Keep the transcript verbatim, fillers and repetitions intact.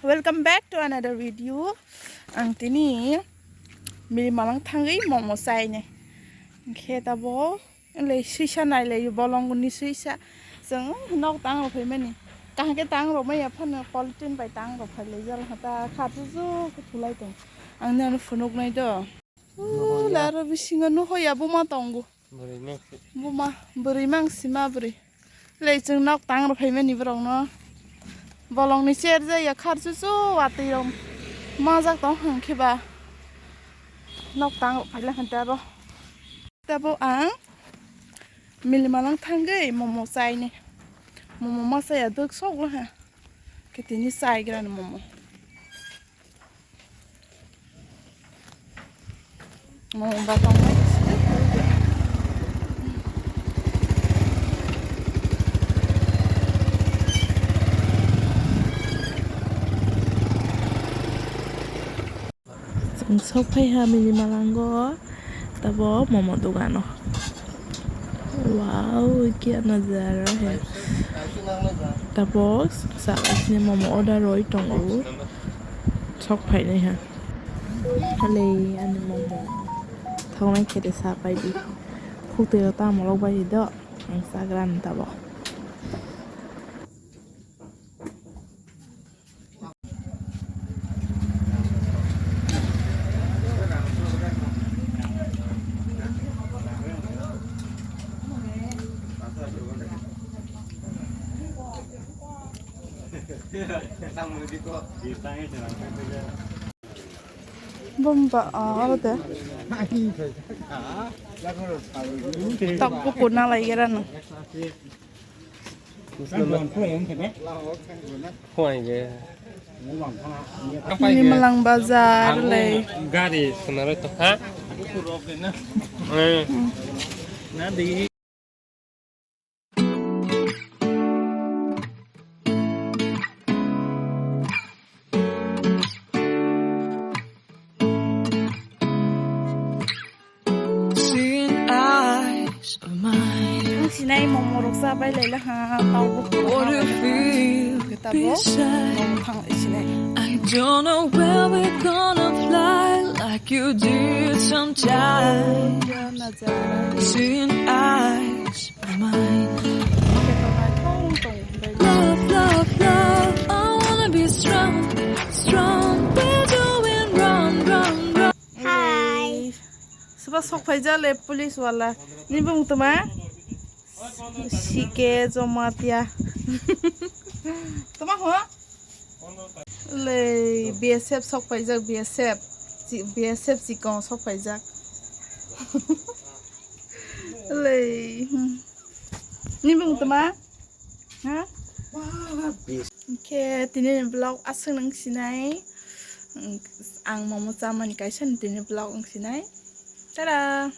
Welcome back to another video. Ang tini mili malang thangwi momo chainai. Khe tabo le suisa nailai bolongni suisa. Chwng nok tang rok phaimani. Kaham khe tang rok maya phano polythene bai tang rok phailai jal hata kha chu chu thulai tong. Ang nang phunuk nai do. Laro bisingo nuhoya buma tongo. Buma bwrwi mang sima bwrwi. Lei chwng nok tang rw phaimani borokno. Bolongni cher jaya khar chu chu watwi rok majak tong hwn khe ba. Nok tang rw phaila hwn tei abo. Tei abo ang milimalang thangwi momo chainai. Momo ma chaya dwk sok laha. Khe tini chaigrani momo. Momo ba tongnai. Chwng sok phai ha milimalango, tabo momo dogano. Wow, kya nazara hai. Tabo sa asni momo order roi tongo. Sok phainai ha. Halei ani momo. Thoknai khe de sa pai di. Khuk twi rok ta molok bai di do. Ang chagra ni tabo. Bomba, ah, aro de. Tok buku na lai gera no. Khuai ge. Ni malang bazar le. Gari swnaroi to ha. Eh. Ang sinai momo rok cha bai lai laha, tau bo. Tabo momo thang sinai. I don't know where we're gonna fly like you did sometimes. Sin eyes of mine. Love, love, love, I wanna be strong, strong. We're doing wrong, wrong, wrong. Hi. Soba sok phaijak le police wala. Ni bung tuma? Sike Jomatia. Tuma ho? Lei B S F sok phaijak, B S F. Chi-, B S F chikon sok phaijak. Lei. Hmm. Ni bung tuma? Ha? Khe tini vlog aswk nang sinai. Ang momo chamani kaisa ni tini vlog ang sinai. Tada!